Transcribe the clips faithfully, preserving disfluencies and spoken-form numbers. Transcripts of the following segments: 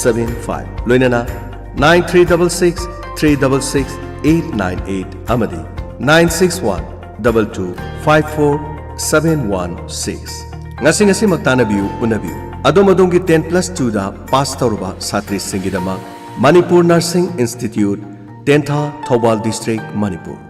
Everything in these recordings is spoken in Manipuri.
seven five, ꯂꯣꯏꯅꯅ nine three double six three double six eight nine eight ꯑꯃꯗꯤ nine six one double two five four seven one six꯫ ꯉꯁꯤ ꯉꯁꯤꯃꯛ ꯇꯥꯟꯅꯕꯤꯌꯨ, ꯎꯅꯕꯤꯌꯨ꯫ ꯑꯗꯣꯝ ꯑꯗꯣꯝꯒꯤ ten plus twoꯗ ꯄꯥꯁ ꯇꯧꯔꯕ ꯁꯥꯇ꯭ꯔꯤꯁꯤꯡꯒꯤꯗꯃꯛ Manipur nursing institute, Tentha, Thoubal district, Manipur.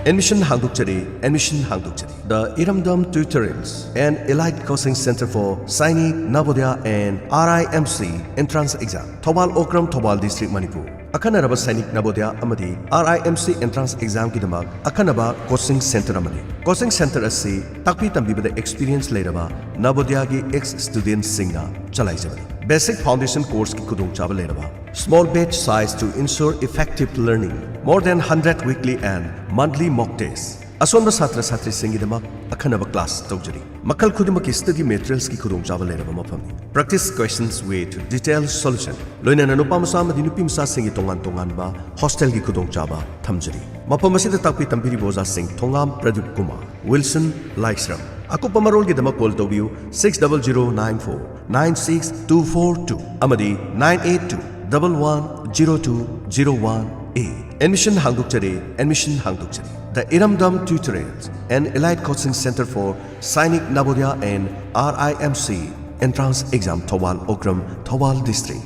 Admission ꯍꯥꯡꯗꯣꯛꯆꯔꯤ, ꯑꯦꯗꯃꯤꯁꯟ ꯍꯥꯡꯗꯣꯛꯆꯔꯤ꯫ The Iramdam Tutorials, an elite coaching center for Sainik, Navodaya and R I M C entrance exam꯫ Thoubal Okram, Thoubal district, Manipur. ꯑꯈꯟꯅꯔꯕ ꯁꯥꯏꯅꯤꯛ ꯅꯕꯣꯗꯌꯥ ꯑꯃꯗꯤ R I M C entrance examꯒꯤꯗꯃꯛ ꯑꯈꯟꯅꯕ coaching center ꯑꯃꯅꯤ꯫ Coaching center ꯑꯁꯤ ꯇꯥꯛꯄꯤ ꯇꯝꯕꯤꯕꯗ experience ꯂꯩꯔꯕ ꯅꯕꯣꯗꯌꯥꯒꯤ ex studentꯁꯤꯡꯅ ꯆꯂꯥꯏꯖꯕꯅꯤ꯫ Basic foundation courseꯀꯤ ꯈꯨꯗꯣꯡꯆꯥꯕ ꯂꯩꯔꯕ small batch size to ensure effective learning, more than hundred weekly and monthly mock test꯫ ꯑꯁꯣꯟꯕ ꯁꯥꯇ꯭ꯔ ꯁꯥꯇ꯭ꯔꯤꯁꯤꯡꯒꯤꯗꯃꯛ ꯑꯈꯟꯅꯕ class ꯇꯧꯖꯔꯤ꯫ ꯃꯈꯜ ꯈꯨꯗꯤꯡꯃꯛꯀꯤ study materialsꯀꯤ ꯈꯨꯗꯣꯡꯆꯥꯕ ꯂꯩꯔꯕ ꯃꯐꯝꯅꯤ꯫ Practice questions with detailed solution, ꯂꯣꯏꯅꯅ ꯅꯨꯄꯥ ꯃꯆꯥ ꯑꯃꯗꯤ ꯅꯨꯄꯤ ꯃꯆꯥꯁꯤꯡꯒꯤ ꯇꯣꯉꯥꯟ ꯇꯣꯉꯥꯟꯕ hostelꯒꯤ ꯈꯨꯗꯣꯡꯆꯥꯕ ꯊꯝꯖꯔꯤ꯫ ꯃꯐꯝ ꯑꯁꯤꯗ ꯇꯥꯛꯄꯤ ꯇꯝꯕꯤꯔꯤꯕ ꯑꯣꯖꯥꯁꯤꯡ ꯊꯣꯉꯥꯝ ꯄ꯭ꯔꯗꯤꯞ ꯀꯨꯃꯥꯔ, ꯋꯤꯜꯁꯟ ꯂꯥꯏꯁ꯭ꯔꯝ꯫ ꯑꯀꯨꯞꯄ ꯃꯔꯣꯜꯒꯤꯗꯃꯛ call ꯇꯧꯕꯤꯌꯨ six double zero nine four nine six two four two ꯑꯃꯗꯤ nine eight two double one zero two zero one eight꯫ Admission ꯍꯥꯡꯗꯣꯛꯆꯔꯤ, admission ꯍꯥꯡꯗꯣꯛꯆꯔꯤ꯫ The Iramdam Tutorials, an elite coaching center for Sainik Navodaya and R I M C entrance exam, Thoubal Okram, Thoubal district.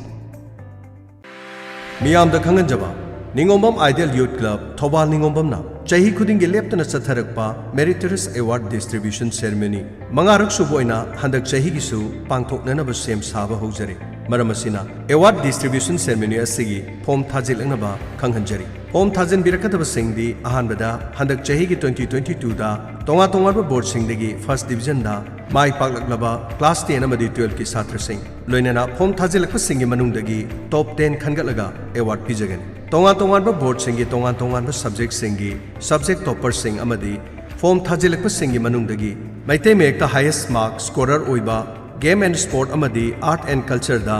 ꯃꯤꯌꯥꯝꯗ ꯈꯪꯍꯟꯖꯕ, ꯅꯤꯉꯣꯝꯕꯝ Ideal Youth Club, ꯊꯧꯕꯥꯜ ꯅꯤꯉꯣꯝꯕꯝꯅ ꯆꯍꯤ ꯈꯨꯗꯤꯡꯒꯤ ꯂꯦꯞꯇꯅ ꯆꯠꯊꯔꯛꯄ Meritorious Award Distribution Ceremony ꯃꯉꯥꯔꯛ ꯁꯨꯕ ꯑꯣꯏꯅ ꯍꯟꯗꯛ ꯆꯍꯤꯒꯤꯁꯨ ꯄꯥꯡꯊꯣꯛꯅꯅꯕ ꯁꯦꯝ ꯁꯥꯕ ꯍꯧꯖꯔꯦ꯫ ꯃꯔꯝ ꯑꯁꯤꯅ, award distribution ceremony ꯑꯁꯤꯒꯤ form ꯊꯥꯖꯤꯜꯂꯛꯅꯕ ꯈꯪꯍꯟꯖꯔꯤ꯫ Form ꯊꯥꯖꯤꯟꯕꯤꯔꯛꯀꯗꯕꯁꯤꯡꯗꯤ, ꯑꯍꯥꯟꯕꯗ, ꯍꯟꯗꯛ ꯆꯍꯤꯒꯤ twenty twenty twoꯗ ꯇꯣꯉꯥꯟ ꯇꯣꯉꯥꯟꯕ boardꯁꯤꯡꯗꯒꯤ first divisionꯗ ꯃꯥꯏ ꯄꯥꯛꯂꯛꯂꯕ class ten ꯑꯃꯗꯤ twelveꯀꯤ ꯁꯥꯇ꯭ꯔꯁꯤꯡ, ꯂꯣꯏꯅꯅ form ꯊꯥꯖꯤꯜꯂꯛꯄꯁꯤꯡꯒꯤ ꯃꯅꯨꯡꯗꯒꯤ top ten ꯈꯟꯒꯠꯂꯒ award ꯄꯤꯖꯒꯅꯤ꯫ ꯇꯣꯉꯥꯟ ꯇꯣꯉꯥꯟꯕ boardꯁꯤꯡꯒꯤ ꯇꯣꯉꯥꯟ ꯇꯣꯉꯥꯟꯕ subjectꯁꯤꯡꯒꯤ subject topperꯁꯤꯡ ꯑꯃꯗꯤ form ꯊꯥꯖꯤꯜꯂꯛꯄꯁꯤꯡꯒꯤ ꯃꯅꯨꯡꯗꯒꯤ ꯃꯩꯇꯩ ꯃꯌꯦꯛꯇ highest mark scorer ꯑꯣꯏꯕ, game and sport ꯑꯃꯗꯤ art and cultureꯗ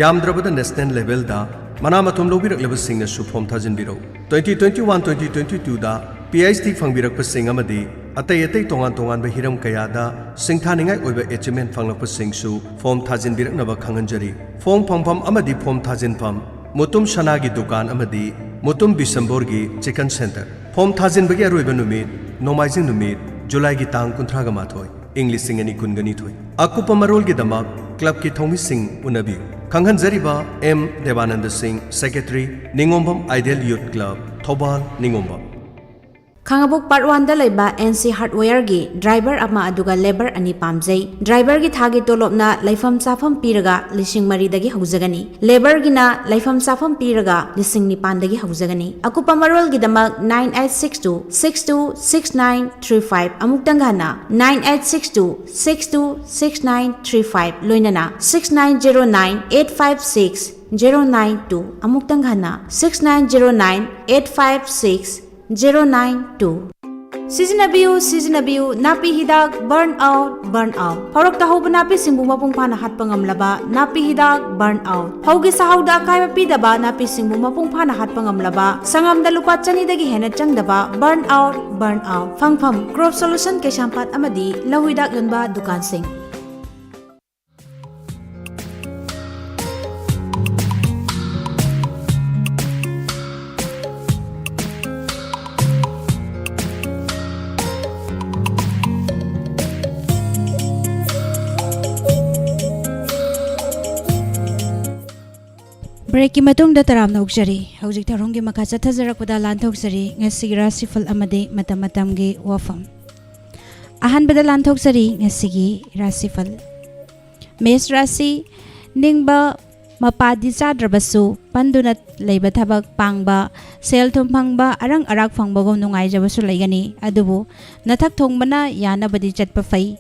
ꯌꯥꯝꯗ꯭ꯔꯕꯗ national levelꯗ ꯃꯅꯥ ꯃꯊꯨꯝ ꯂꯧꯕꯤꯔꯛꯂꯕꯁꯤꯡꯅꯁꯨ form ꯊꯥꯖꯤꯟꯕꯤꯔꯛꯎ꯫ Twenty twenty one twenty twenty twoꯗ ꯄꯤ ꯑꯩꯆ ꯗꯤ ꯐꯪꯕꯤꯔꯛꯄꯁꯤꯡ ꯑꯃꯗꯤ ꯑꯇꯩ ꯑꯇꯩ ꯇꯣꯉꯥꯟ ꯇꯣꯉꯥꯟꯕ ꯍꯤꯔꯝ ꯀꯌꯥꯗ ꯁꯤꯡꯊꯥꯅꯤꯡꯉꯥꯏ ꯑꯣꯏꯕ achievement ꯐꯪꯂꯛꯄꯁꯤꯡꯁꯨ form ꯊꯥꯖꯤꯟꯕꯤꯔꯛꯅꯕ ꯈꯪꯍꯟꯖꯔꯤ꯫ Form ꯐꯪꯐꯝ ꯑꯃꯗꯤ form ꯊꯥꯖꯤꯟꯐꯝ ꯃꯨꯇꯨꯝ ꯁꯅꯥꯒꯤ ꯗꯨꯀꯥꯟ ꯑꯃꯗꯤ ꯃꯨꯇꯨꯝ ꯕꯤꯁꯝꯕꯣꯔꯒꯤ chicken centre꯫ Form ꯊꯥꯖꯤꯟꯕꯒꯤ ꯑꯔꯣꯏꯕ ꯅꯨꯃꯤꯠ ꯅꯣꯡꯃꯥꯏꯖꯤꯡ ꯅꯨꯃꯤꯠ, ꯖꯨꯂꯥꯏꯒꯤ ꯇꯥꯡ ꯀꯨꯟꯊ꯭ꯔꯥꯒ ꯃꯥꯊꯣꯏ, ꯏꯪ ꯂꯤꯁꯤꯡ ꯑꯅꯤ ꯀꯨꯟꯒ ꯅꯤꯊꯣꯏ꯫ ꯑꯀꯨꯞꯄ ꯃꯔꯣꯜꯒꯤꯗꯃꯛ clubꯀꯤ ꯊꯧꯃꯤꯁꯤꯡ ꯎꯅꯕꯤꯌꯨ꯫ ꯈꯪꯍꯟꯖꯔꯤꯕ ꯑꯦꯝ ꯗꯦꯕꯥꯅꯟꯗ ꯁꯤꯡ, Secretary, ꯅꯤꯉꯣꯝꯕꯝ Ideal Youth Club, Thoubal ꯅꯤꯉꯣꯝꯕꯝ꯫ ꯈꯥꯉꯕꯣꯛ Part Oneꯗ ꯂꯩꯕ ꯑꯦꯟ ꯁꯤ ꯍꯥꯔꯗꯋꯦꯌꯔꯒꯤ ꯗ꯭ꯔꯥꯏꯚꯔ ꯑꯃ ꯑꯗꯨꯒ ꯂꯦꯕꯔ ꯑꯅꯤ ꯄꯥꯝꯖꯩ꯫ ꯗ꯭ꯔꯥꯏꯚꯔꯒꯤ ꯊꯥꯒꯤ ꯇꯣꯂꯣꯞꯅ ꯂꯩꯐꯝ ꯆꯥꯐꯝ ꯄꯤꯔꯒ ꯂꯤꯁꯤꯡ ꯃꯔꯤꯗꯒꯤ ꯍꯧꯖꯒꯅꯤ꯫ ꯂꯦꯕꯔꯒꯤꯅ ꯂꯩꯐꯝ ꯆꯥꯐꯝ ꯄꯤꯔꯒ ꯂꯤꯁꯤꯡ ꯅꯤꯄꯥꯟꯗꯒꯤ ꯍꯧꯖꯒꯅꯤ꯫ ꯑꯀꯨꯞꯄ ꯃꯔꯣꯜꯒꯤꯗꯃꯛ nine eight six two six two six nine three five, ꯑꯃꯨꯛꯇꯪ ꯍꯟꯅ, nine eight six two six two six nine three five, ꯂꯣꯏꯅꯅ six nine zero nine eight five six zero nine two, ꯑꯃꯨꯛꯇꯪ ꯍꯟꯅ, six nine zero nine eight five six zero nine two꯫ ꯁꯤꯖꯤꯟꯅꯕꯤꯌꯨ, ꯁꯤꯖꯤꯟꯅꯕꯤꯌꯨ, ꯅꯥꯄꯤ ꯍꯤꯗꯥꯛ Burn Out, Burn Out꯫ ꯐꯧꯔꯛꯇ ꯍꯧꯕ ꯅꯥꯄꯤꯁꯤꯡꯕꯨ ꯃꯄꯨꯡ ꯐꯥꯅ ꯍꯥꯠꯄ ꯉꯝꯂꯕ ꯅꯥꯄꯤ ꯍꯤꯗꯥꯛ Burn Out꯫ ꯐꯧꯒꯤ ꯆꯥꯍꯧꯗ ꯑꯀꯥꯏꯕ ꯄꯤꯗꯕ ꯅꯥꯄꯤꯁꯤꯡꯕꯨ ꯃꯄꯨꯡ ꯐꯥꯅ ꯍꯥꯠꯄ ꯉꯝꯂꯕ, ꯁꯪꯒꯝꯗ ꯂꯨꯄꯥ ꯆꯅꯤꯗꯒꯤ ꯍꯦꯟꯅ ꯆꯪꯗꯕ Burn Out, Burn Out꯫ ꯐꯪꯐꯝ, Crop Solution ꯀꯩꯁꯥꯝꯄꯥꯠ ꯑꯃꯗꯤ ꯂꯧ ꯍꯤꯗꯥꯛ ꯌꯣꯟꯕ ꯗꯨꯀꯥꯟꯁꯤꯡ꯫ Breakꯀꯤ ꯃꯇꯨꯡꯗ ꯇꯔꯥꯝꯅ ꯑꯣꯛꯆꯔꯤ꯫ ꯍꯧꯖꯤꯛ ꯊꯧꯔꯝꯒꯤ ꯃꯈꯥ ꯆꯠꯊꯖꯔꯛꯄꯗ ꯂꯥꯟꯊꯣꯛꯆꯔꯤ ꯉꯁꯤꯒꯤ ꯔꯥꯁꯤꯐꯜ ꯑꯃꯗꯤ ꯃꯇꯝ ꯃꯇꯝꯒꯤ ꯋꯥꯐꯝ꯫ ꯑꯍꯥꯟꯕꯗ ꯂꯥꯟꯊꯣꯛꯆꯔꯤ ꯉꯁꯤꯒꯤ ꯔꯥꯁꯤꯐꯜ꯫ ꯃꯦꯁ ꯔꯥꯁꯤ, ꯅꯤꯡꯕ ꯃꯄꯥꯗꯤ ꯆꯥꯗ꯭ꯔꯕꯁꯨ, ꯄꯟꯗꯨꯅ ꯂꯩꯕ ꯊꯕꯛ ꯄꯥꯡꯕ, ꯁꯦꯜ ꯊꯨꯝ ꯐꯪꯕ, ꯑꯔꯪ ꯑꯔꯥꯛ ꯐꯪꯕꯒꯨꯝ ꯅꯨꯡꯉꯥꯏꯖꯕꯁꯨ ꯂꯩꯒꯅꯤ꯫ ꯑꯗꯨꯕꯨ ꯅꯊꯛ ꯊꯣꯡꯕꯅ ꯌꯥꯅꯕꯗꯤ ꯆꯠꯄ ꯐꯩ꯫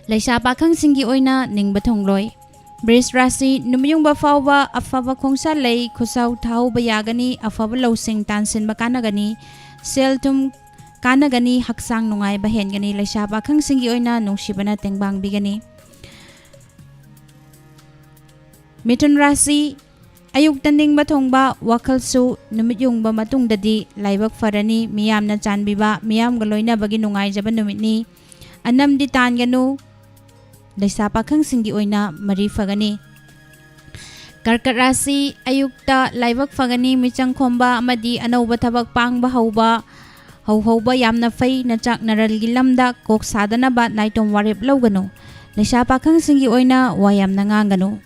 ꯂꯩꯁꯥ ꯄꯥꯈꯪꯁꯤꯡꯒꯤ ꯑꯣꯏꯅ ꯅꯤꯡꯕ ꯊꯨꯡꯂꯣꯏ꯫ ꯕ꯭ꯔꯤꯖ ꯔꯥꯁꯤ, ꯅꯨꯃꯤꯠꯌꯨꯡꯕ ꯐꯥꯎꯕ ꯑꯐꯕ ꯈꯣꯡꯁꯥ ꯂꯩ, ꯈꯨꯠꯁꯥꯎ ꯊꯥꯍꯧꯕ ꯌꯥꯒꯅꯤ, ꯑꯐꯕ ꯂꯧꯁꯤꯡ ꯇꯥꯟꯁꯤꯟꯕ ꯀꯥꯟꯅꯒꯅꯤ, ꯁꯦꯜ ꯊꯨꯝ ꯀꯥꯟꯅꯒꯅꯤ, ꯍꯛꯆꯥꯡ ꯅꯨꯡꯉꯥꯏꯕ ꯍꯦꯟꯒꯅꯤ, ꯂꯩꯁꯥ ꯄꯥꯈꯪꯁꯤꯡꯒꯤ ꯑꯣꯏꯅ ꯅꯨꯡꯁꯤꯕꯅ ꯇꯦꯡꯕꯥꯡꯕꯤꯒꯅꯤ꯫ ꯃꯤꯊꯨꯟ ꯔꯥꯁꯤ, ꯑꯌꯨꯛꯇ ꯅꯤꯡꯕ ꯊꯨꯡꯕ, ꯋꯥꯈꯜꯁꯨ ꯅꯨꯃꯤꯠ ꯌꯨꯡꯕ ꯃꯇꯨꯡꯗꯗꯤ ꯂꯥꯏꯕꯛ ꯐꯔꯅꯤ꯫ ꯃꯤꯌꯥꯝꯅ ꯆꯥꯟꯕꯤꯕ, ꯃꯤꯌꯥꯝꯒ ꯂꯣꯏꯅꯕꯒꯤ ꯅꯨꯡꯉꯥꯏꯖꯕ ꯅꯨꯃꯤꯠꯅꯤ꯫ ꯑꯅꯝꯗꯤ ꯇꯥꯟꯒꯅꯨ꯫ ꯂꯩꯁꯥ ꯄꯥꯈꯪꯁꯤꯡꯒꯤ ꯑꯣꯏꯅ ꯃꯔꯤ ꯐꯒꯅꯤ꯫ ꯀꯔꯀꯠ ꯔꯥꯁꯤ, ꯑꯌꯨꯛꯇ ꯂꯥꯏꯕꯛ ꯐꯒꯅꯤ꯫ ꯃꯤꯆꯪ ꯈꯣꯝꯕ ꯑꯃꯗꯤ ꯑꯅꯧꯕ ꯊꯕꯛ ꯄꯥꯡꯕ ꯍꯧꯕ, ꯍꯧꯍꯧꯕ ꯌꯥꯝꯅ ꯐꯩ꯫ ꯅꯆꯥꯛ ꯅꯔꯜꯒꯤ ꯂꯝꯗ ꯀꯣꯛ ꯁꯥꯗꯅꯕ ꯅꯥꯏꯇꯣꯝ ꯋꯥꯔꯦꯞ ꯂꯧꯒꯅꯨ꯫ ꯂꯩꯁꯥ ꯄꯥꯈꯪꯁꯤꯡꯒꯤ ꯑꯣꯏꯅ ꯋꯥ ꯌꯥꯝꯅ ꯉꯥꯡꯒꯅꯨ꯫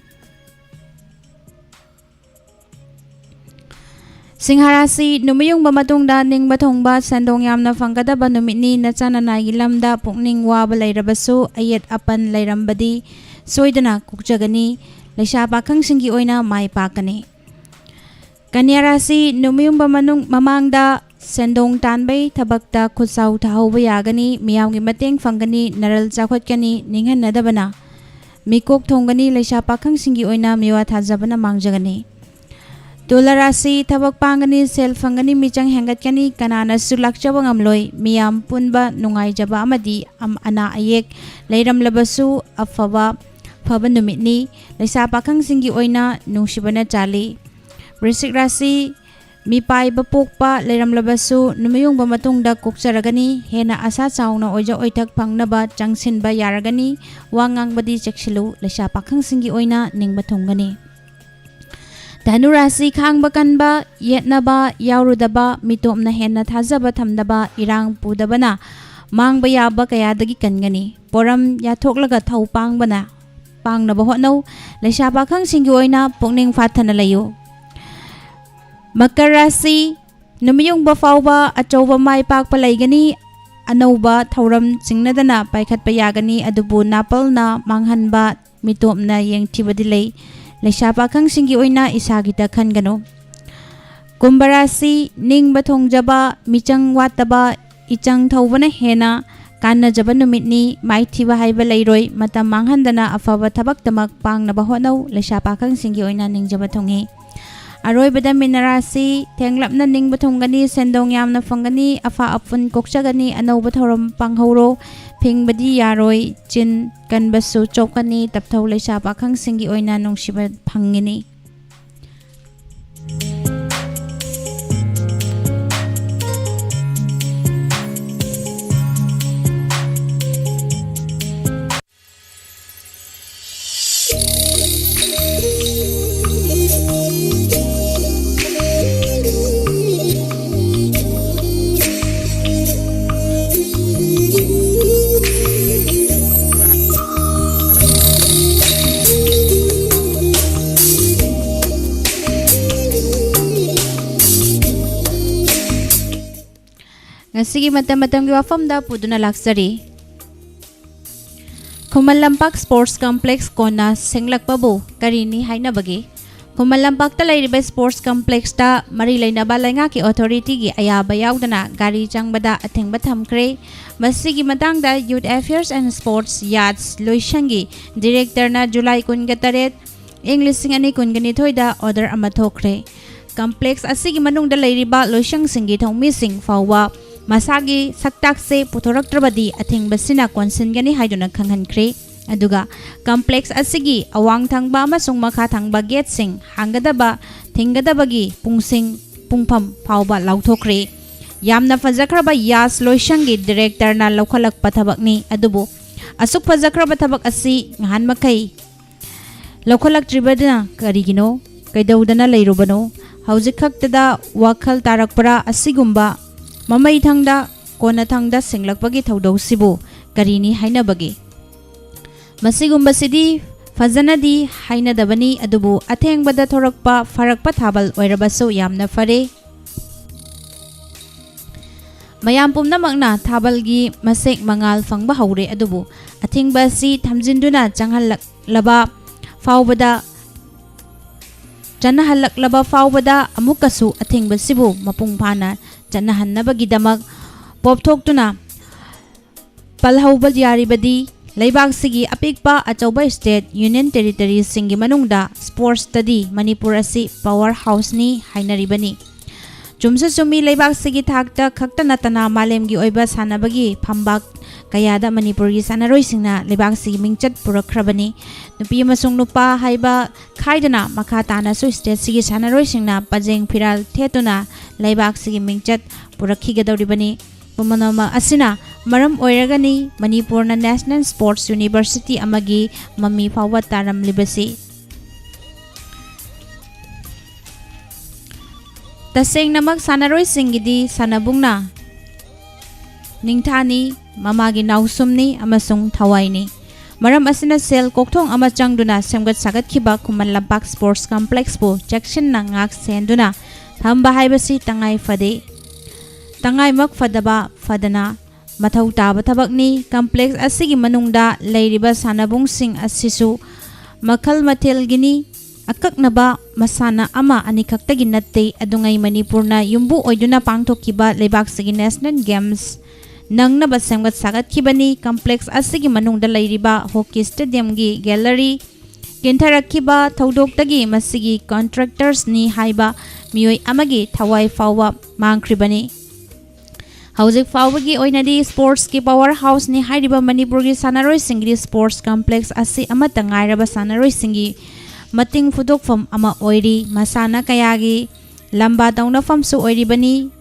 ꯁꯤꯡꯍ ꯔꯥꯁꯤ, ꯅꯨꯃꯤꯠ ꯌꯨꯡꯕ ꯃꯇꯨꯡꯗ ꯅꯤꯡꯕ ꯊꯨꯡꯕ, ꯁꯦꯟꯗꯣꯡ ꯌꯥꯝꯅ ꯐꯪꯒꯗꯕ ꯅꯨꯃꯤꯠꯅꯤ꯫ ꯅꯆꯥ ꯅꯅꯥꯏꯒꯤ ꯂꯝꯗ ꯄꯨꯛꯅꯤꯡ ꯋꯥꯕ ꯂꯩꯔꯕꯁꯨ, ꯑꯌꯦꯠ ꯑꯄꯟ ꯂꯩꯔꯝꯕꯗꯤ ꯁꯣꯏꯗꯅ ꯀꯣꯛꯆꯒꯅꯤ꯫ ꯂꯩꯁꯥ ꯄꯥꯈꯪꯁꯤꯡꯒꯤ ꯑꯣꯏꯅ ꯃꯥꯏ ꯄꯥꯛꯀꯅꯤ꯫ ꯀꯟꯌꯥ ꯔꯥꯁꯤ, ꯅꯨꯃꯤꯠ ꯌꯨꯡꯕ ꯃꯅꯨꯡ, ꯃꯃꯥꯡꯗ ꯁꯦꯟꯗꯣꯡ ꯇꯥꯟꯕꯩ ꯊꯕꯛꯇ ꯈꯨꯠꯁꯥꯎ ꯊꯥꯍꯧꯕ ꯌꯥꯒꯅꯤ꯫ ꯃꯤꯌꯥꯝꯒꯤ ꯃꯇꯦꯡ ꯐꯪꯒꯅꯤ꯫ ꯅꯔꯜ ꯆꯥꯎꯈꯠꯀꯅꯤ꯫ ꯅꯤꯡꯍꯟꯅꯗꯕꯅ ꯃꯤꯀꯣꯛ ꯊꯣꯡꯒꯅꯤ꯫ ꯂꯩꯁꯥ ꯄꯥꯈꯪꯁꯤꯡꯒꯤ ꯑꯣꯏꯅ ꯃꯤꯋꯥ ꯊꯥꯖꯕꯅ ꯃꯥꯡꯖꯒꯅꯤ꯫ ꯇꯨꯂꯥ ꯔꯥꯁꯤ, ꯊꯕꯛ ꯄꯥꯡꯒꯅꯤ, ꯁꯦꯜ ꯐꯪꯒꯅꯤ, ꯃꯤꯆꯪ ꯍꯦꯟꯒꯠꯀꯅꯤ, ꯀꯅꯥꯅꯁꯨ ꯂꯥꯛꯆꯕ ꯉꯝꯂꯣꯏ꯫ ꯃꯤꯌꯥꯝ ꯄꯨꯟꯕ ꯅꯨꯡꯉꯥꯏꯖꯕ ꯑꯃꯗꯤ ꯑꯝ-, ꯑꯅꯥ ꯑꯌꯦꯛ ꯂꯩꯔꯝꯂꯕꯁꯨ ꯑꯐꯕ, ꯐꯕ ꯅꯨꯃꯤꯠꯅꯤ꯫ ꯂꯩꯁꯥ ꯄꯥꯈꯪꯁꯤꯡꯒꯤ ꯑꯣꯏꯅ ꯅꯨꯡꯁꯤꯕꯅ ꯆꯥꯜꯂꯤ꯫ ꯋ꯭ꯔꯤꯁꯤꯛ ꯔꯥꯁꯤ, ꯃꯤꯄꯥꯏꯕ ꯄꯣꯛꯄ ꯂꯩꯔꯝꯂꯕꯁꯨ ꯅꯨꯃꯤꯠ ꯌꯨꯡꯕ ꯃꯇꯨꯡꯗ ꯀꯣꯛꯆꯔꯒꯅꯤ꯫ ꯍꯦꯟꯅ ꯑꯁꯥ ꯆꯥꯎꯅ ꯑꯣꯏꯖ ꯑꯣꯏꯊꯛ ꯐꯪꯅꯕ ꯆꯪꯁꯤꯟꯕ ꯌꯥꯔꯒꯅꯤ꯫ ꯋꯥ ꯉꯥꯡꯕꯗꯤ ꯆꯦꯛꯁꯤꯜꯂꯨ꯫ ꯂꯩꯁꯥ ꯄꯥꯈꯪꯁꯤꯡꯒꯤ ꯑꯣꯏꯅ ꯅꯤꯡꯕ ꯊꯨꯡꯒꯅꯤ꯫ ꯙꯅꯨ ꯔꯥꯁꯤ, ꯈꯥꯡꯕ ꯀꯟꯕ, ꯌꯦꯠꯅꯕ ꯌꯥꯎꯔꯨꯗꯕ, ꯃꯤꯇꯣꯞꯅ ꯍꯦꯟꯅ ꯊꯥꯖꯕ ꯊꯝꯗꯕ, ꯏꯔꯥꯡ ꯄꯨꯗꯕꯅ ꯃꯥꯡꯕ ꯌꯥꯕ ꯀꯌꯥꯗꯒꯤ ꯀꯟꯒꯅꯤ꯫ ꯄꯣꯔꯝ ꯌꯥꯊꯣꯛꯂꯒ ꯊꯧ ꯄꯥꯡꯕꯅ, ꯄꯥꯡꯅꯕ ꯍꯣꯠꯅꯧ꯫ ꯂꯩꯁꯥ ꯄꯥꯈꯪꯁꯤꯡꯒꯤ ꯑꯣꯏꯅ ꯄꯨꯛꯅꯤꯡ ꯐꯥꯊꯅ ꯂꯩꯌꯨ꯫ ꯃꯀꯔ ꯔꯥꯁꯤ, ꯅꯨꯃꯤꯠ ꯌꯨꯡꯕ ꯐꯥꯎꯕ ꯑꯆꯧꯕ ꯃꯥꯏ ꯄꯥꯛꯄ ꯂꯩꯒꯅꯤ꯫ ꯑꯅꯧꯕ ꯊꯧꯔꯝ ꯆꯤꯡꯅꯗꯅ ꯄꯥꯏꯈꯠꯄ ꯌꯥꯒꯅꯤ, ꯑꯗꯨꯕꯨ ꯅꯥꯄꯜꯅ ꯃꯥꯡꯍꯟꯕ, ꯃꯤꯇꯣꯞꯅ ꯌꯦꯡꯊꯤꯕꯗꯤ ꯂꯩ꯫ ꯂꯩꯁꯥ ꯄꯥꯈꯪꯁꯤꯡꯒꯤ ꯑꯣꯏꯅ ꯏꯁꯥꯒꯤꯗ ꯈꯟꯒꯅꯨ꯫ ꯀꯨꯝꯚ ꯔꯥꯁꯤ, ꯅꯤꯡꯕ ꯊꯨꯡꯖꯕ, ꯃꯤꯆꯪ ꯋꯥꯠꯇꯕ, ꯏꯆꯪ ꯊꯧꯕꯅ ꯍꯦꯟꯅ ꯀꯥꯟꯅꯖꯕ ꯅꯨꯃꯤꯠꯅꯤ꯫ ꯃꯥꯏꯊꯤꯕ ꯍꯥꯏꯕ ꯂꯩꯔꯣꯏ꯫ ꯃꯇꯝ ꯃꯥꯡꯍꯟꯗꯅ ꯑꯐꯕ ꯊꯕꯛꯇꯃꯛ ꯄꯥꯡꯅꯕ ꯍꯣꯠꯅꯧ꯫ ꯂꯩꯁꯥ ꯄꯥꯈꯪꯁꯤꯡꯒꯤ ꯑꯣꯏꯅ ꯅꯤꯡꯖꯕ ꯊꯨꯡꯏ꯫ ꯑꯔꯣꯏꯕꯗ ꯃꯤꯅ ꯔꯥꯁꯤ, ꯊꯦꯡꯂꯞꯅ ꯅꯤꯡꯕ ꯊꯨꯡꯒꯅꯤ, ꯁꯦꯟꯗꯣꯡ ꯌꯥꯝꯅ ꯐꯪꯒꯅꯤ, ꯑꯐ ꯑꯐꯨꯟ ꯀꯣꯛꯆꯒꯅꯤ, ꯑꯅꯧꯕ ꯊꯧꯔꯝ ꯄꯥꯡꯍꯧꯔꯣ꯫ ꯐꯤꯡꯕꯗꯤ ꯌꯥꯔꯣꯏ, ꯆꯤꯟ ꯀꯟꯕꯁꯨ ꯆꯣꯛꯀꯅꯤ꯫ ꯇꯞꯊꯧ, ꯂꯩꯁꯥ ꯄꯥꯈꯪꯁꯤꯡꯒꯤ ꯑꯣꯏꯅ ꯅꯨꯡꯁꯤꯕ ꯐꯪꯒꯅꯤ꯫ ꯑꯁꯤꯒꯤ ꯃꯇꯝ ꯃꯇꯝꯒꯤ ꯋꯥꯐꯝꯗ ꯄꯨꯗꯨꯅ ꯂꯥꯛꯆꯔꯤ꯫ ꯈꯨꯃꯟ ꯂꯝꯄꯥꯛ ꯁ꯭ꯄꯣꯔꯠꯁ ꯀꯝꯄ꯭ꯂꯦꯛꯁ ꯀꯣꯟꯅ ꯁꯦꯡꯂꯛꯄꯕꯨ ꯀꯔꯤꯅꯤ ꯍꯥꯏꯅꯕꯒꯦ? ꯈꯨꯃꯟ ꯂꯝꯄꯥꯛꯇ ꯂꯩꯔꯤꯕ ꯁ꯭ꯄꯣꯔꯠꯁ ꯀꯝꯄ꯭ꯂꯦꯛꯁꯇ ꯃꯔꯤ ꯂꯩꯅꯕ ꯂꯩꯉꯥꯛꯀꯤ ꯑꯣꯊꯣꯔꯤꯇꯤꯒꯤ ꯑꯌꯥꯕ ꯌꯥꯎꯗꯅ ꯒꯥꯔꯤ ꯆꯪꯕꯗ ꯑꯊꯤꯡꯕ ꯊꯝꯈ꯭ꯔꯦ꯫ ꯃꯁꯤꯒꯤ ꯃꯇꯥꯡꯗ Youth Affairs and Sports, ꯌꯥꯠꯁ, ꯂꯣꯏꯁꯪꯒꯤ ꯗꯤꯔꯦꯛꯇꯔꯅ ꯖꯨꯂꯥꯏ ꯀꯨꯟꯒ ꯇꯔꯦꯠ, ꯏꯪ ꯂꯤꯁꯤꯡ ꯑꯅꯤ ꯀꯨꯟꯒ ꯅꯤꯊꯣꯏꯗ ꯑꯣꯔꯗꯔ ꯑꯃ ꯊꯣꯛꯈ꯭ꯔꯦ꯫ ꯀꯝꯄ꯭ꯂꯦꯛꯁ ꯑꯁꯤꯒꯤ ꯃꯅꯨꯡꯗ ꯂꯩꯔꯤꯕ ꯂꯣꯏꯁꯪꯁꯤꯡꯒꯤ ꯊꯧꯃꯤꯁꯤꯡ ꯐꯥꯎꯕ ꯃꯁꯥꯒꯤ ꯁꯛꯇꯥꯛꯁꯦ ꯄꯨꯊꯣꯔꯛꯇ꯭ꯔꯕꯗꯤ ꯑꯊꯤꯡꯕꯁꯤꯅ ꯀꯣꯟꯁꯤꯟꯒꯅꯤ ꯍꯥꯏꯗꯨꯅ ꯈꯪꯍꯟꯈ꯭ꯔꯦ꯫ ꯑꯗꯨꯒ ꯀꯝꯄ꯭ꯂꯦꯛꯁ ꯑꯁꯤꯒꯤ ꯑꯋꯥꯡ ꯊꯪꯕ ꯑꯃꯁꯨꯡ ꯃꯈꯥ ꯊꯪꯕ ꯒꯦꯠꯁꯤꯡ ꯍꯥꯡꯒꯗꯕ, ꯊꯤꯡꯒꯗꯕꯒꯤ ꯄꯨꯡꯁꯤꯡ, ꯄꯨꯡꯐꯝ ꯐꯥꯎꯕ ꯂꯥꯎꯊꯣꯛꯈ꯭ꯔꯦ꯫ ꯌꯥꯝꯅ ꯐꯖꯈ꯭ꯔꯕ ꯌꯥꯠꯁ ꯂꯣꯏꯁꯪꯒꯤ ꯗꯤꯔꯦꯛꯇꯔꯅ ꯂꯧꯈꯠꯂꯛꯄ ꯊꯕꯛꯅꯤ, ꯑꯗꯨꯕꯨ ꯑꯁꯨꯛ ꯐꯖꯈ꯭ꯔꯕ ꯊꯕꯛ ꯑꯁꯤ ꯉꯍꯥꯟ ꯃꯈꯩ ꯂꯧꯈꯠꯂꯛꯇ꯭ꯔꯤꯕꯗꯨꯅ ꯀꯔꯤꯒꯤꯅꯣ? ꯀꯩꯗꯧꯗꯅ ꯂꯩꯔꯨꯕꯅꯣ? ꯍꯧꯖꯤꯛ ꯈꯛꯇꯗ ꯋꯥꯈꯜ ꯇꯥꯔꯛꯄ꯭ꯔꯥ? ꯑꯁꯤꯒꯨꯝꯕ ꯃꯃꯩꯊꯪꯗ ꯀꯣꯟꯅꯊꯪꯗ ꯁꯦꯡꯂꯛꯄꯒꯤ ꯊꯧꯗꯧꯁꯤꯕꯨ ꯀꯔꯤꯅꯤ ꯍꯥꯏꯅꯕꯒꯦ? ꯃꯁꯤꯒꯨꯝꯕꯁꯤꯗꯤ ꯐꯖꯅꯗꯤ ꯍꯥꯏꯅꯗꯕꯅꯤ, ꯑꯗꯨꯕꯨ ꯑꯊꯦꯡꯕꯗ ꯊꯣꯔꯛꯄ ꯐꯔꯛꯄ ꯊꯥꯕꯜ ꯑꯣꯏꯔꯕꯁꯨ ꯌꯥꯝꯅ ꯐꯔꯦ꯫ ꯃꯌꯥꯝ ꯄꯨꯝꯅꯃꯛꯅ ꯊꯥꯕꯜꯒꯤ ꯃꯁꯦꯛ ꯃꯉꯥꯜ ꯐꯪꯕ ꯍꯧꯔꯦ, ꯑꯗꯨꯕꯨ ꯑꯊꯤꯡꯕ ꯑꯁꯤ ꯊꯝꯖꯤꯟꯗꯨꯅ ꯆꯪꯍꯜꯂꯛꯂꯕ ꯐꯥꯎꯕꯗ, ꯆꯠꯅꯍꯜꯂꯛꯂꯕ ꯐꯥꯎꯕꯗ ꯑꯃꯨꯛꯀꯁꯨ ꯑꯊꯤꯡꯕꯁꯤꯕꯨ ꯃꯄꯨꯡ ꯐꯥꯅ ꯆꯠꯅꯍꯟꯅꯕꯒꯤꯗꯃꯛ ꯄꯣꯞꯊꯣꯛꯇꯨꯅ ꯄꯜꯍꯧꯕ ꯌꯥꯔꯤꯕꯗꯤ ꯂꯩꯕꯥꯛꯁꯤꯒꯤ ꯑꯄꯤꯛꯄ ꯑꯆꯧꯕ ꯁ꯭ꯇꯦꯠ ꯌꯨꯅꯤꯌꯟ ꯇꯦꯔꯤꯇꯣꯔꯤꯁꯤꯡꯒꯤ ꯃꯅꯨꯡꯗ ꯁ꯭ꯄꯣꯔꯠꯁꯇꯗꯤ ꯃꯅꯤꯄꯨꯔ ꯑꯁꯤ ꯄꯋꯥꯔ ꯍꯥꯎꯁꯅꯤ ꯍꯥꯏꯅꯔꯤꯕꯅꯤ꯫ ꯆꯨꯝꯁꯨ ꯆꯨꯝꯃꯤ, ꯂꯩꯕꯥꯛꯁꯤꯒꯤ ꯊꯥꯛꯇ ꯈꯛꯇ ꯅꯠꯇꯅ ꯃꯥꯂꯦꯝꯒꯤ ꯑꯣꯏꯕ ꯁꯥꯟꯅꯕꯒꯤ ꯐꯝꯕꯥꯛ ꯀꯌꯥꯗ ꯃꯅꯤꯄꯨꯔꯒꯤ ꯁꯥꯟꯅꯔꯣꯏꯁꯤꯡꯅ ꯂꯩꯕꯥꯛꯁꯤꯒꯤ ꯃꯤꯡꯆꯠ ꯄꯨꯔꯛꯈ꯭ꯔꯕꯅꯤ꯫ ꯅꯨꯄꯤ ꯑꯃꯁꯨꯡ ꯅꯨꯄꯥ ꯍꯥꯏꯕ ꯈꯥꯏꯗꯅ ꯃꯈꯥ ꯇꯥꯅꯁꯨ ꯁ꯭ꯇꯦꯠꯁꯤꯒꯤ ꯁꯥꯟꯅꯔꯣꯏꯁꯤꯡꯅ ꯄꯖꯦꯡ ꯐꯤꯔꯥꯜ ꯊꯦꯠꯇꯨꯅ ꯂꯩꯕꯥꯛꯁꯤꯒꯤ ꯃꯤꯡꯆꯠ ꯄꯨꯔꯛꯈꯤꯒꯗꯧꯔꯤꯕꯅꯤ꯫ ꯄꯨꯝꯅꯃꯛ ꯑꯁꯤꯅ ꯃꯔꯝ ꯑꯣꯏꯔꯒꯅꯤ ꯃꯅꯤꯄꯨꯔꯅ ꯅꯦꯁꯅꯦꯜ ꯁ꯭ꯄꯣꯔꯠꯁ ꯌꯨꯅꯤꯚꯔꯁꯤꯇꯤ ꯑꯃꯒꯤ ꯃꯃꯤ ꯐꯥꯎꯕ ꯇꯥꯔꯝꯂꯤꯕꯁꯤ꯫ ꯇꯁꯦꯡꯅꯃꯛ ꯁꯥꯟꯅꯔꯣꯏꯁꯤꯡꯒꯤꯗꯤ ꯁꯥꯟꯅꯕꯨꯡꯅ ꯅꯤꯡꯊꯥꯅꯤ, ꯃꯃꯥꯒꯤ ꯅꯥꯎꯁꯨꯝꯅꯤ ꯑꯃꯁꯨꯡ ꯊꯋꯥꯏꯅꯤ꯫ ꯃꯔꯝ ꯑꯁꯤꯅ ꯁꯦꯜ ꯀꯣꯛꯊꯣꯡ ꯑꯃ ꯆꯪꯗꯨꯅ ꯁꯦꯝꯒꯠ ꯁꯥꯒꯠꯈꯤꯕ ꯈꯨꯃꯟ ꯂꯝꯄꯥꯛ ꯁ꯭ꯄꯣꯔꯠꯁ ꯀꯝꯄ꯭ꯂꯦꯛꯁꯄꯨ ꯆꯦꯛꯁꯤꯟꯅ ꯉꯥꯛ ꯁꯦꯟꯗꯨꯅ ꯊꯝꯕ ꯍꯥꯏꯕꯁꯤ ꯇꯉꯥꯏ ꯐꯗꯦ꯫ ꯇꯉꯥꯏꯃꯛ ꯐꯗꯕ ꯐꯗꯅ ꯃꯊꯧ ꯇꯥꯕ ꯊꯕꯛꯅꯤ꯫ ꯀꯝꯄ꯭ꯂꯦꯛꯁ ꯑꯁꯤꯒꯤ ꯃꯅꯨꯡꯗ ꯂꯩꯔꯤꯕ ꯁꯥꯟꯅꯕꯨꯡꯁꯤꯡ ꯑꯁꯤꯁꯨ ꯃꯈꯜ ꯃꯊꯦꯜꯒꯤꯅꯤ꯫ ꯑꯀꯛꯅꯕ ꯃꯁꯥꯟꯅ ꯑꯃ ꯑꯅꯤꯈꯛꯇꯒꯤ ꯅꯠꯇꯦ, ꯑꯗꯨꯉꯩ ꯃꯅꯤꯄꯨꯔꯅ ꯌꯨꯝꯕꯨ ꯑꯣꯏꯗꯨꯅ ꯄꯥꯡꯊꯣꯛꯈꯤꯕ ꯂꯩꯕꯥꯛꯁꯤꯒꯤ ꯅꯦꯁꯅꯦꯜ ꯒꯦꯝꯁ ꯅꯪꯅꯕ ꯁꯦꯝꯒꯠ ꯁꯥꯒꯠꯈꯤꯕꯅꯤ꯫ ꯀꯝꯄ꯭ꯂꯦꯛꯁ ꯑꯁꯤꯒꯤ ꯃꯅꯨꯡꯗ ꯂꯩꯔꯤꯕ ꯍꯣꯀꯤ ꯁ꯭ꯇꯦꯗꯤꯌꯝꯒꯤ ꯒꯦꯂꯔꯤ ꯀꯤꯟꯊꯔꯛꯈꯤꯕ ꯊꯧꯗꯣꯛꯇꯒꯤ ꯃꯁꯤꯒꯤ ꯀꯟꯇ꯭ꯔꯦꯛꯇꯔꯁꯅꯤ ꯍꯥꯏꯕ ꯃꯤꯑꯣꯏ ꯑꯃꯒꯤ ꯊꯋꯥꯏ ꯐꯥꯎꯕ ꯃꯥꯡꯈ꯭ꯔꯤꯕꯅꯤ꯫ ꯍꯧꯖꯤꯛ ꯐꯥꯎꯕꯒꯤ ꯑꯣꯏꯅꯗꯤ ꯁ꯭ꯄꯣꯔꯠꯁꯀꯤ ꯄꯥꯋꯔ ꯍꯥꯎꯁꯅꯤ ꯍꯥꯏꯔꯤꯕ ꯃꯅꯤꯄꯨꯔꯒꯤ ꯁꯥꯟꯅꯔꯣꯏꯁꯤꯡꯒꯤꯗꯤ ꯁ꯭ꯄꯣꯔꯠꯁ ꯀꯝꯄ꯭ꯂꯦꯛꯁ ꯑꯁꯤ ꯑꯃꯠꯇ ꯉꯥꯏꯔꯕ ꯁꯥꯟꯅꯔꯣꯏꯁꯤꯡꯒꯤ ꯃꯇꯤꯡ ꯐꯨꯗꯣꯛꯐꯝ ꯑꯃ ꯑꯣꯏꯔꯤ꯫ ꯃꯁꯥꯟꯅ ꯀꯌꯥꯒꯤ ꯂꯝꯕꯥ ꯇꯧꯅꯐꯝꯁꯨ ꯑꯣꯏꯔꯤꯕꯅꯤ꯫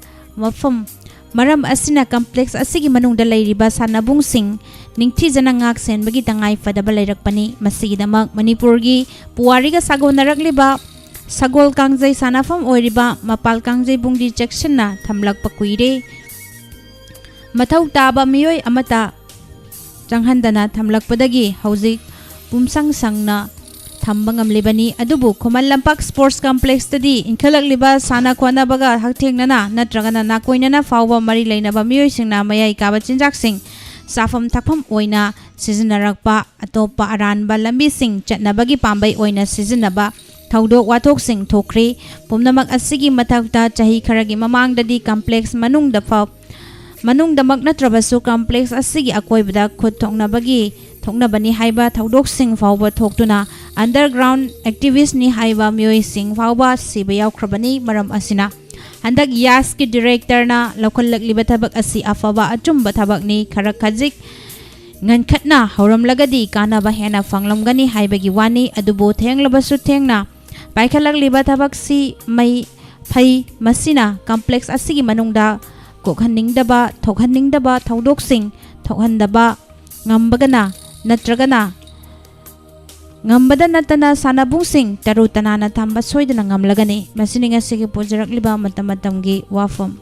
ꯃꯐꯝ, ꯃꯔꯝ ꯑꯁꯤꯅ ꯀꯝꯄ꯭ꯂꯦꯛꯁ ꯑꯁꯤꯒꯤ ꯃꯅꯨꯡꯗ ꯂꯩꯔꯤꯕ ꯁꯥꯟꯅꯕꯨꯡꯁꯤꯡ ꯅꯤꯡꯊꯤꯖꯅ ꯉꯥꯛ ꯁꯦꯟꯕꯒꯤ ꯇꯉꯥꯏ ꯐꯗꯕ ꯂꯩꯔꯛꯄꯅꯤ꯫ ꯃꯁꯤꯒꯤꯗꯃꯛ ꯃꯅꯤꯄꯨꯔꯒꯤ ꯄꯨꯋꯥꯔꯤꯒ ꯁꯥꯒꯣꯟꯅꯔꯛꯂꯤꯕ ꯁꯒꯣꯜ ꯀꯥꯡꯖꯩ ꯁꯥꯟꯅꯐꯝ ꯑꯣꯏꯔꯤꯕ ꯃꯄꯥꯜ ꯀꯥꯡꯖꯩꯕꯨꯡꯗꯤ ꯆꯦꯛꯁꯤꯟꯅ ꯊꯝꯂꯛꯄ ꯀꯨꯏꯔꯦ꯫ ꯃꯊꯧ ꯇꯥꯕ ꯃꯤꯑꯣꯏ ꯑꯃꯠꯇ ꯆꯪꯍꯟꯗꯅ ꯊꯝꯂꯛꯄꯗꯒꯤ ꯍꯧꯖꯤꯛ ꯄꯨꯝꯁꯪ ꯁꯪꯅ ꯊꯝꯕ ꯉꯝꯂꯤꯕꯅꯤ꯫ ꯑꯗꯨꯕꯨ ꯈꯨꯃꯟ ꯂꯝꯄꯥꯛ ꯁ꯭ꯄꯣꯔꯠꯁ ꯀꯝꯄ꯭ꯂꯦꯛꯁꯇꯗꯤ ꯏꯟꯈꯠꯂꯛꯂꯤꯕ ꯁꯥꯟꯅ ꯈꯣꯠꯅꯕꯒ ꯍꯛꯊꯦꯡꯅꯅ ꯅꯠꯇ꯭ꯔꯒꯅ ꯅꯥꯀꯣꯏꯅꯅ ꯐꯥꯎꯕ ꯃꯔꯤ ꯂꯩꯅꯕ ꯃꯤꯑꯣꯏꯁꯤꯡꯅ ꯃꯌꯥꯏ ꯀꯥꯕ ꯆꯤꯟꯖꯥꯛꯁꯤꯡ ꯆꯥꯐꯝ ꯊꯛꯐꯝ ꯑꯣꯏꯅ ꯁꯤꯖꯤꯟꯅꯔꯛꯄ, ꯑꯇꯣꯞꯄ ꯑꯔꯥꯟꯕ ꯂꯝꯕꯤꯁꯤꯡ ꯆꯠꯅꯕꯒꯤ ꯄꯥꯝꯕꯩ ꯑꯣꯏꯅ ꯁꯤꯖꯤꯟꯅꯕ ꯊꯧꯗꯣꯛ ꯋꯥꯊꯣꯛꯁꯤꯡ ꯊꯣꯛꯈ꯭ꯔꯦ꯫ ꯄꯨꯝꯅꯃꯛ ꯑꯁꯤꯒꯤ ꯃꯊꯛꯇ ꯆꯍꯤ ꯈꯔꯒꯤ ꯃꯃꯥꯡꯗꯗꯤ ꯀꯝꯄ꯭ꯂꯦꯛꯁ ꯃꯅꯨꯡꯗ ꯐꯥꯎ, ꯃꯅꯨꯡꯗꯃꯛ ꯅꯠꯇ꯭ꯔꯕꯁꯨ ꯀꯝꯄ꯭ꯂꯦꯛꯁ ꯑꯁꯤꯒꯤ ꯑꯀꯣꯏꯕꯗ ꯈꯨꯠ ꯊꯣꯛꯅꯕꯒꯤ, ꯊꯣꯛꯅꯕꯅꯤ ꯍꯥꯏꯕ ꯊꯧꯗꯣꯛꯁꯤꯡ ꯐꯥꯎꯕ ꯊꯣꯛꯇꯨꯅ ꯑꯟꯗꯔꯒ꯭ꯔꯥꯎꯟ ꯑꯦꯛꯇꯤꯚꯤꯁ꯭ꯠꯅꯤ ꯍꯥꯏꯕ ꯃꯤꯑꯣꯏꯁꯤꯡ ꯐꯥꯎꯕ ꯁꯤꯕ ꯌꯥꯎꯈ꯭ꯔꯕꯅꯤ꯫ ꯃꯔꯝ ꯑꯁꯤꯅ ꯍꯟꯗꯛ ꯌꯥꯁꯀꯤ ꯗꯤꯔꯦꯛꯇꯔꯅ ꯂꯧꯈꯠꯂꯛꯂꯤꯕ ꯊꯕꯛ ꯑꯁꯤ ꯑꯐꯕ ꯑꯆꯨꯝꯕ ꯊꯕꯛꯅꯤ꯫ ꯈꯔ ꯈꯖꯤꯛ ꯉꯟꯈꯠꯅ ꯍꯧꯔꯝꯂꯒꯗꯤ ꯀꯥꯟꯅꯕ ꯍꯦꯟꯅ ꯐꯪꯂꯝꯒꯅꯤ ꯍꯥꯏꯕꯒꯤ ꯋꯥꯅꯤ꯫ ꯑꯗꯨꯕꯨ ꯊꯦꯡꯂꯕꯁꯨ ꯊꯦꯡꯅ ꯄꯥꯏꯈꯠꯂꯛꯂꯤꯕ ꯊꯕꯛꯁꯤ ꯃꯩ ꯐꯩ꯫ ꯃꯁꯤꯅ ꯀꯝꯄ꯭ꯂꯦꯛꯁ ꯑꯁꯤꯒꯤ ꯃꯅꯨꯡꯗ ꯀꯣꯛꯍꯟꯅꯤꯡꯗꯕ, ꯊꯣꯛꯍꯟꯅꯤꯡꯗꯕ ꯊꯧꯗꯣꯛꯁꯤꯡ ꯊꯣꯛꯍꯟꯗꯕ ꯉꯝꯕꯒꯅ ꯅꯠꯇ꯭ꯔꯒꯅ ꯉꯝꯕꯗ ꯅꯠꯇꯅ ꯁꯥꯟꯅꯕꯨꯡꯁꯤꯡ ꯇꯔꯨ ꯇꯅꯥꯟꯅ ꯊꯝꯕ ꯁꯣꯏꯗꯅ ꯉꯝꯂꯒꯅꯤ꯫ ꯃꯁꯤꯅꯤ ꯉꯁꯤꯒꯤ ꯄꯨꯖꯔꯛꯂꯤꯕ ꯃꯇꯝ ꯃꯇꯝꯒꯤ ꯋꯥꯐꯝ꯫